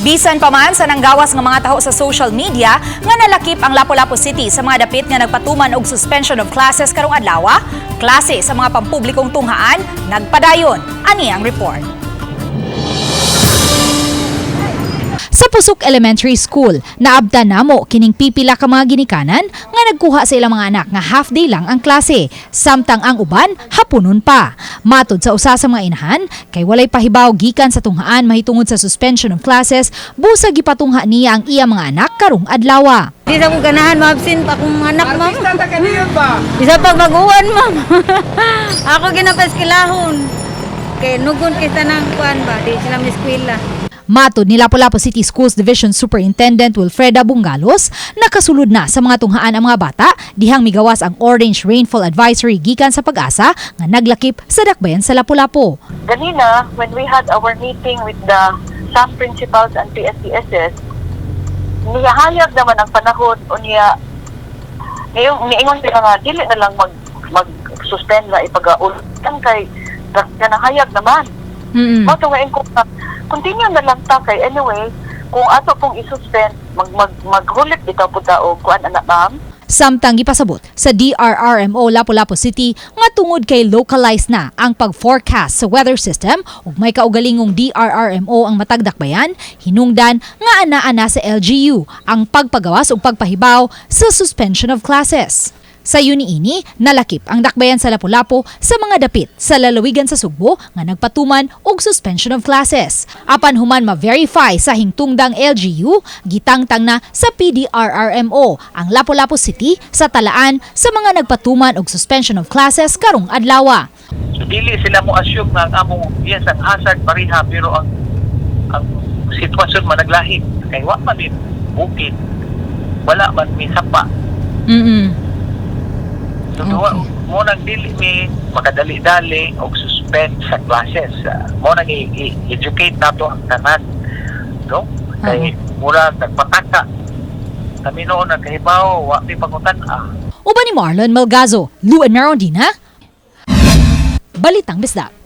Bisan pa man sa nanggawas nga mga taho sa social media nga nalakip ang Lapu-Lapu City sa mga dapit nga nagpatuman og suspension of classes karong adlaw, klase sa mga pampublikong tunghaan nagpadayon. Ani ang report. Sa Pusok Elementary School, naabtan namo kining pipila ka mga ginikanan nga nagkuha sa ilang mga anak nga half day lang ang klase, samtang ang uban hapunon pa. Matod sa usa sa mga inahan, kay walay pahibaw gikan sa tunghaan mahitungod sa suspension of classes, busa gipatungha niya ang iya mga anak karong adlaw. Di sa ko ganahan ma-absent pa akong anak, ma'am. Artista ta kaniyon ba? Isa pag mag-uwan, ma'am. Ako ginapaskilahon. Kay nugon kita ng kuan ba, di sila miskwela. Matod ni Lapu-Lapu City Schools Division Superintendent Wilfreda Bungalos, nakasulod na sa mga tunghaan ang mga bata dihang migawas ang Orange Rainfall Advisory gikan sa PAGASA nga naglakip sa dakbayan sa Lapu-Lapu. Ganina, when we had our meeting with the some principals and PSDSs, niyahayag naman ang panahon o niya ngayong niingon sila nga dili na lang mag mag suspend na ipagaulan kay kanahayag naman. Mao to nga ko nga, continue na lang ta kay anyway kung ato pong i-suspend mag mag maghulit bitaw pud ta og kuan ana, ma'am. Samtang gipasabot sa DRRMO Lapu-Lapu City nga tungod kay localized na ang pag-forecast sa weather system ug may kaugalingong DRRMO ang matag dakbayan, hinungdan nga ana-ana sa LGU ang pagpagawas ug pagpahibaw sa suspension of classes. Sa niini, nalakip ang dakbayan sa Lapu-Lapu sa mga dapit sa lalawigan sa Sugbo nga nagpatuman og suspension of classes. Apan human ma-verify sa hingtungdang LGU, gitangtang na sa PDRRMO ang Lapu-Lapu City sa talaan sa mga nagpatuman og suspension of classes karong adlaw. So dili sila mo assume nga ang among, yes, ang hazard pareha, pero ang sitwasyon managlahi kay wa man mi bukid, wala man mi sapa. So mo nang dili mi makadali-dali og suspend sa classes. Mo nang i-educate nato ang tanan, no, kay mura nagpataka kami noon nagkahibaw, wa mi pangutan-a. Uban ni Marlon Malgazo, Lou and Merondina, Balitang Bisdak.